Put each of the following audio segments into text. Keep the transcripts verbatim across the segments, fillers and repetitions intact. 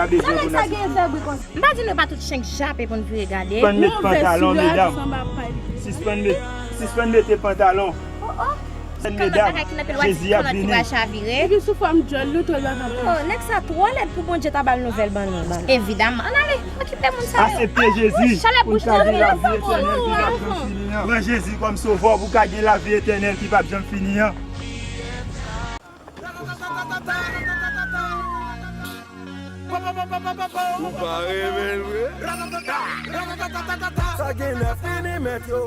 Sa nèg sa gen zèb wi konsa. M pa di nou pa tout chenk jape pou n vire gade. Sispann met pantalon, medam. Sispann met, sispann mete pantalon. Oh, oh. Sispann, medam. Jezi ap vini. Epi sou fòm djòl nou twò lòt anpil. Oh, nèg sa twò lèd pou Bondye ta ba l nouvèl ban nou, ban nou. Evidamman. Ann ale, okipe moun sa yo. Aksepte Jezi pou n ka gen lavi etènèl ki p ap janm fini an. Pran Jezi kòm sovè pou w ka gen lavi etènèl ki p ap janm fini an. Ou pa renmen l vre? Sa gen lè fini mèt yo.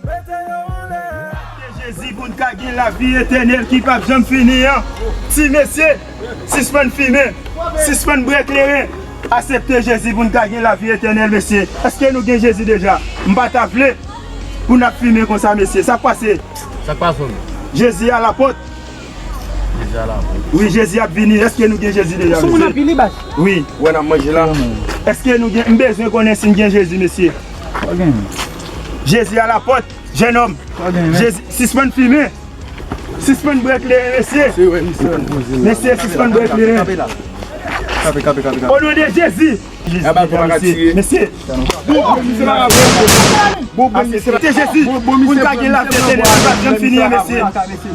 Mete yo anlè. Jezi pou n ka gen lavi etènèl ki p ap janm fini an. Ti mesye, sispann fimen, sispann bwè kleren. Aksepte Jezi pou n ka gen lavi etènèl, mesye. Èske nou gen Jezi deja? M pa ta vle pou n ap fimen konsa, mesye. Sa k pase? Sa k pase, menm? Jezi a lapòt. Jezi a lapòt. Wi, Jezi ap vini. Èske nou gen Jezi deja, mesye? Sou moun ap vini, baz. Wi. Wè n ap manje la. Èske nou gen, m bezwen konnen si n gen Jezi, mesye. Pa gen. Jezi a lapòt, jennonm. Pa gen, men. Jezi, sispann fimen. Sispann bwè kleren, mesye. Se wè, misye. Mesye, sispann bwè kleren. Kanpe la. Kanpe, kanpe, kanpe, kanpe. O non de Jezi. Jezi, mesye. Mesye. Aksepte Jezi pou n ka gen lavi etènèl ki p ap janm fini an, mesye.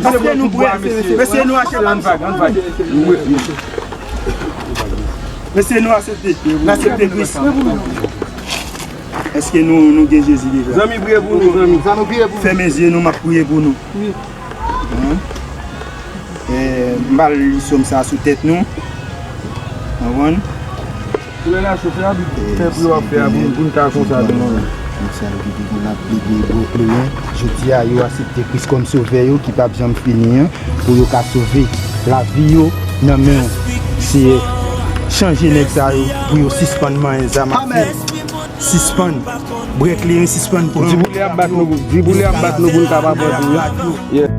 Èske nou prè? Mesye, nou aksepte. Mesye, nou aksepte. N aksepte Kris. Èske nou, nou gen Jezi deja? Zanmi, priye pou nou, zanmi. Zanmi, priye pou nou. Fèmen zye nou, m ap priye pou nou. Wi. Hein? Eh, m ba l li sòm sa sou tèt nou. Konprann? Koulè la cho, fè abit, fè pri w ap fè abit, pou n ka konsa tou. Nèg sa yo ki te gen l ap plede bwè kleren, jodi a, yo aksepte Kris kòm sovè yo ki p ap janm fini an, pou yo ka sove lavi yo nan men w. Seyè, chanje nèg sa yo, pou yo sispann manyen zam ap fè. Sispann bwè kleren, sispann pran. Di boule ap bat nou, di boule ap bat nou pou n ka pa pran tou, wi. Yeah.